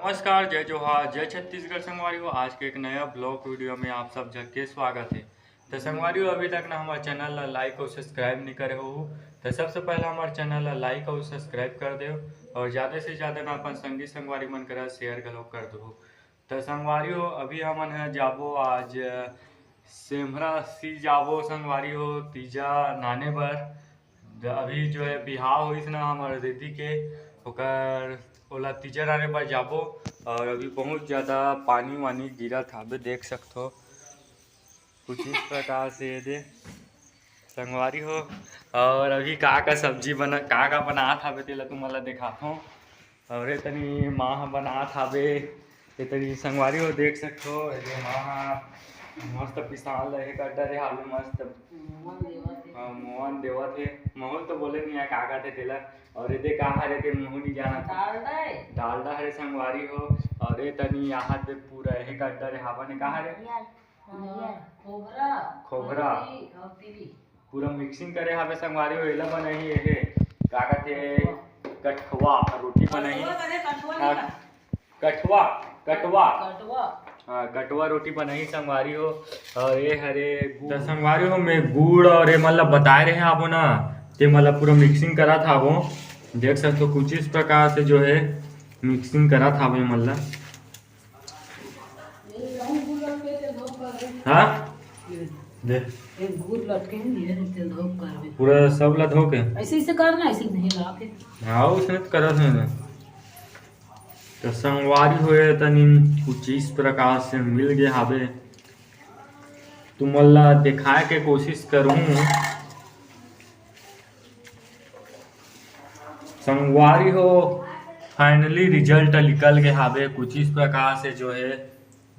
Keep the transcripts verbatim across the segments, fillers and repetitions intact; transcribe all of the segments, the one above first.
नमस्कार, जय जोहार, जय छत्तीसगढ़ संगवारी हो। आज के एक नया ब्लॉग वीडियो में आप सब झन के स्वागत है। तो संगवारी हो, अभी तक ना हमारे चैनल ला लाइक और सब्सक्राइब नहीं करे हो, तो सबसे पहले हमारे चैनल ला लाइक और सब्सक्राइब कर दो और ज़्यादा से ज़्यादा ना अपन संगी संगवारी मन करा शेयर घलो कर दो। तो संगवारी हो, अभी हमन ह जाबो आज सेमरा सी जाबो संगवारी हो, तीजा नाने बर। द-, अभी जो है बिहाव होइस ना हमर दीदी के, ओकर ओला तीजा नाने बर जाबो। और अभी बहुत ज़्यादा पानी वानी गिरत हावे, देख सकथो कुछ इस प्रकार से ये दे संगवारी हो। और अभी का का सब्जी बना, का का बनात हावे तेला तुमन ला देखाथों। और ए तनी माँ ह बनात हावे, ए तनी संगवारी हो देख सकथो, ए दे माँ ह मस्त पिसान ल हे कर डरे हावे मस्त। मोहन देवत हे। हाँ, मोहन देवत हे, मोहन तो बोले नहीं है का का थे तेला। और ए दे का हरे ते मुँह नहीं जाना था। डालडा है। डालडा हरे संगवारी हो। और ए तनी यहाँ दे पूरा हे कर डरे हावा ने का हरे? खोबरा, खोबरा। हल्दी और तिली। पूरा मिक्सिंग करे हावे संगवारी हो, एला बनाही ये हे, का कथे, कठवा रोटी बनाही। कठवा करे, कठवा हाँ, नहीं का? कठवा, कटवा। कटवा। हाँ, कटवा रोटी बनाही संगवारी हो। और ये हरे गुड़। तो संगवारी हो, मैं गुड़ और ये मतलब बताए रहे हाबो ना, ते मतलब पूरा मिक्सिंग करा था वो। देख सकते हो कुछ इस प्रकार से जो है मिक्सिंग करा था वो मतलब। हाँ? दे। एक गुड़ लटके है, ये तेल धो करबे। पूरा सब ला धो के? ऐसे, ऐसे करना, ऐसे नहीं ला के। हाँ, उसने तो करत है ना। तो संगवारी हो ए तनी कुछ इस प्रकार से मिल गए हावे। तुमन ला दिखाए के कोशिश करूँ। संगवारी हो, finally result निकल गए हावे, कुछ इस प्रकार से जो है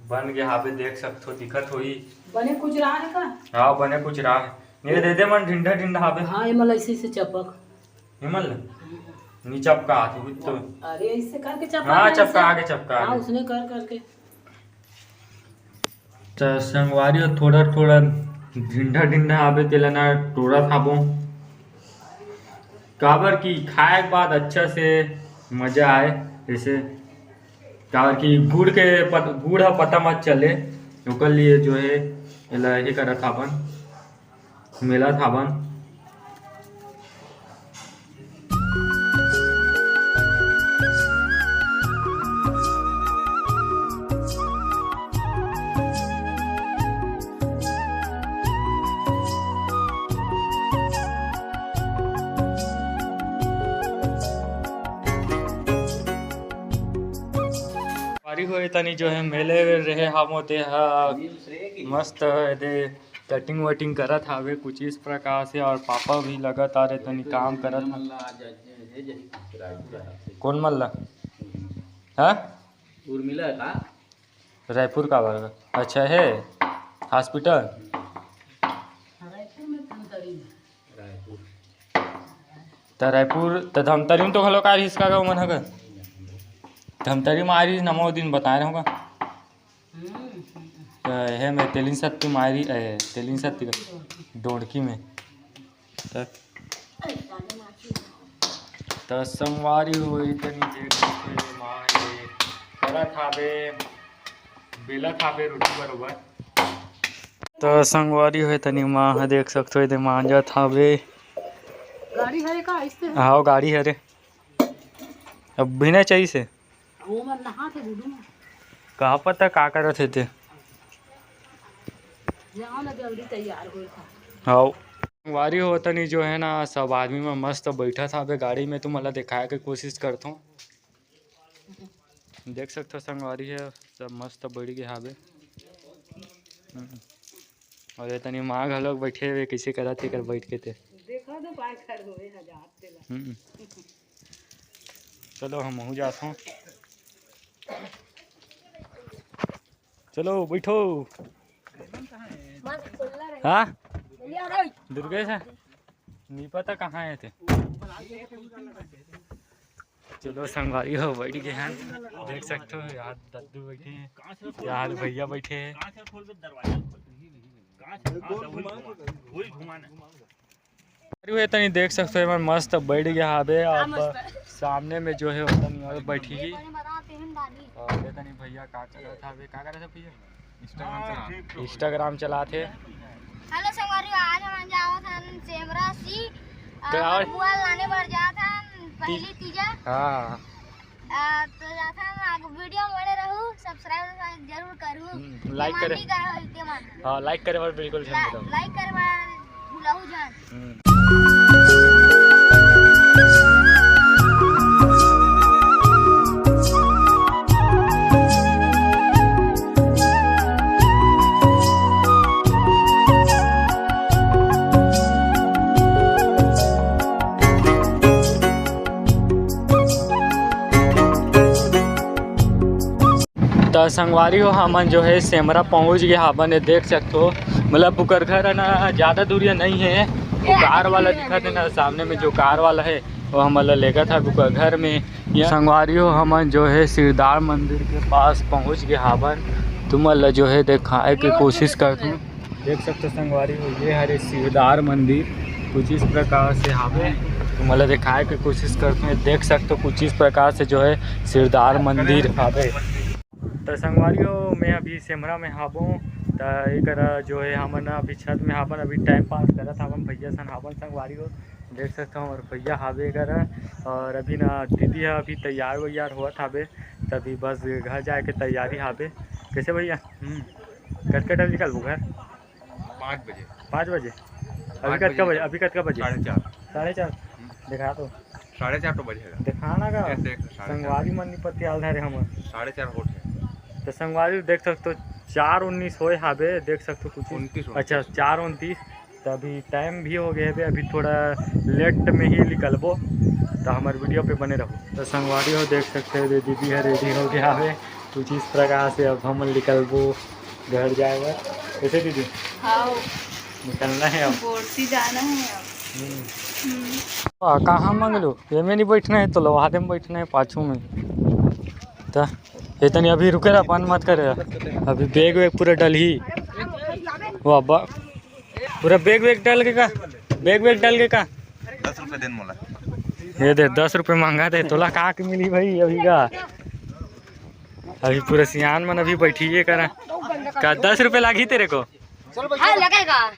बन गए हावे, देख सकथो, दिखत होही। बने कुछ रहा है का? हाँ, बने कुछ रहा है। ये दे दे मन ढिंढा ढिंढा हावे। हाँ, एमन ऐसे ऐसे चपक। एमन ल? नी चपका हाथ तो। अरे, ऐसे करके चपक हाँ, ना, चपका ऐसे। आगे, चपका हाँ, आगे। उसने कर करके। त संगवारी हो, थोड़ा थोड़ा ढिंढा ढिंढा आबे, तेला ना टोरा खाबो, काबर कि खाए के बाद अच्छा से मजा आए। जैसे काबर कि गुड़ के पत, गुड़ ह पता मत चले, ओकर लिए जो है एला ये करत हाबन, मेलत हाबन। बारी होए तनी जो है मेले रहे हाबो ते हा मस्त एदे कटिंग वटिंग करत हावे कुछ इस प्रकार से, और पापा भी लगातार ए तनी काम करत हावे। कौन मल्ला? हाँ? उर्मिला का? रायपुर का बारे में? अच्छा है हॉस्पिटल। त रायपुर त धमतरी में तो घलो का रिहिस का गा ओमन ह गा? धमतरी में आ रिहिस नमो दिन बताए रहूँगा। त हे मैं तेलिन सत्ती में आ रही, ए, तेलिन सत्ती का डोड़की में। त, त संगवारी हो ए तनी देख के माँ के करत हाबे, बेलत हाबे रोटी बरोबर। त संगवारी हो ए तनी माँ ह देख सकथो, एदे मांजत हाबे। गाड़ी हरे का? ऐसे? हाँ, गाड़ी हरे। अब भी नहीं चाहिए से। ओमन नहात हे गुडू में। का पता का करत हे ते। जाओ ना जल्दी तैयार होए का। हाव। संगवारी हो तनी जो है ना सब आदमी में मस्त बैठत हाबे गाड़ी में, तुमन ला दिखाए के कोशिश करथों। देख सकथो संगवारी है सब मस्त बैठ गे हाबे। हम्म। और ये तनी माँ घलोक बैठे हुए कैसे करत हे कर बैठ के ते। देखो तो पाँच घर हुए हजार तेला। हम्म। चलो, हमहू जात हूँ। चलो, बैठो। हाँ? दुर्गेश है? नहीं पता कहाँ है ते। चलो, संगवारी हो, बैठ गए हैं। देख सकते हो, यार दद्दू बैठे हैं, यार भैया बैठे हैं। अरे, ये तनी देख सकते हो, एमन मस्त बैठ गया हवे। अब सामने में जो है, वो तनी और बैठी ही। और ये तनी भैया का करत हवे, का करत हवे भैया? Instagram चलात हे। Hello संगवारी, आज हम जावत हन सेमरा सी, तो और मोबाइल लाने बर जात हन पहली तीजा। हाँ। आ, तो जात हन, आगे video में बने रहू, subscribe जरूर करू। हम्म, like करे। हाँ, like करे बर बिल्कुल झन भूलहू। Like करे बर भूलहू झन। हम्म। त संगवारी हो, हमन जो है सेमरा पहुंच गए हाबन। ये देख सकते हो, मतलब ओकर घर है ना, ज़्यादा दूरिया नहीं है। वो कार वाला दिखत है ना सामने में, जो कार वाला है, वो हमन ला लेगत है ओकर घर में। या संगवारी हो, हमन जो है सिरदार मंदिर के पास पहुंच गए हाबन। तुमन ला जो है दिखाए के कोशिश करथों। देख सकते हो संगवारी हो, ये हरे सिरदार मंदिर कुछ इस प्रकार से हावे। तुमन ला दिखाए के कोशिश करते हैं। देख सकते हो कुछ इस प्रकार से जो है सिरदार मंदिर हावे। तो संगवारी हो, मैं अभी सेमरा में हाबो। तो एकर जो है हमन अभी छत में हाबन, अभी time pass करत हाबन भैया सन हाबन संगवारी हो। देख सकते हो हमारे भैया हावे एकर। और अभी ना दीदी है अभी तैयार वैयार होत हावे, तभी बस घर जाए के तैयारी हावे। कैसे भैया? हम्म। कतका time निकलबो घर? पाँच बजे। पाँच बजे? अभी पाँच कतका बजे बजे? निकल- अभी कतका बजे? साढ़े चार। साढ़े चार? हम्म। दिखा तो। साढ़े चार तो बजेगा। दिखाना का? ये देख, साढ़े चार। संगवारी मन नी पतियाल धरे हमन। साढ़े चार होत है। तो संगवारी देख सकते हो, चार उन्नीस होए हाबे, देख सकते हो कुछ। उनतीस, अच्छा, उनतीस। चार उनतीस। तो अभी time भी हो गए हबे, अभी थोड़ा late में ही निकलबो, तो हमारे video पे बने रहो। तो संगवारी हो देख सकते हो, दीदी है ready हो गया हवे। कुछ इस प्रकार से अब हम निकलबो घर जाए बर। कैसे दीदी? हाँ। निकलना है अब। बोरसी जाना है अब। हम्म। हम्म। आ, कहाँ मंगलू? ये में नहीं बैठना है, तो लोहा दे में बैठना है पाछू में। तो ये तनी अभी रुके रहा, बंद मत करे। अभी bag वैग पूरा डलही। वाह बा, पूरा bag वैग डाल के का, bag वैग डाल के का? दस रुपये देन मोला। ये दे, दस रुपये मांगा दे, तोला का के मिली भाई अभी का? अभी पूरा सियान मन अभी बैठी ये करा। का दस रुपये लागी तेरे को? हाँ, लगेगा।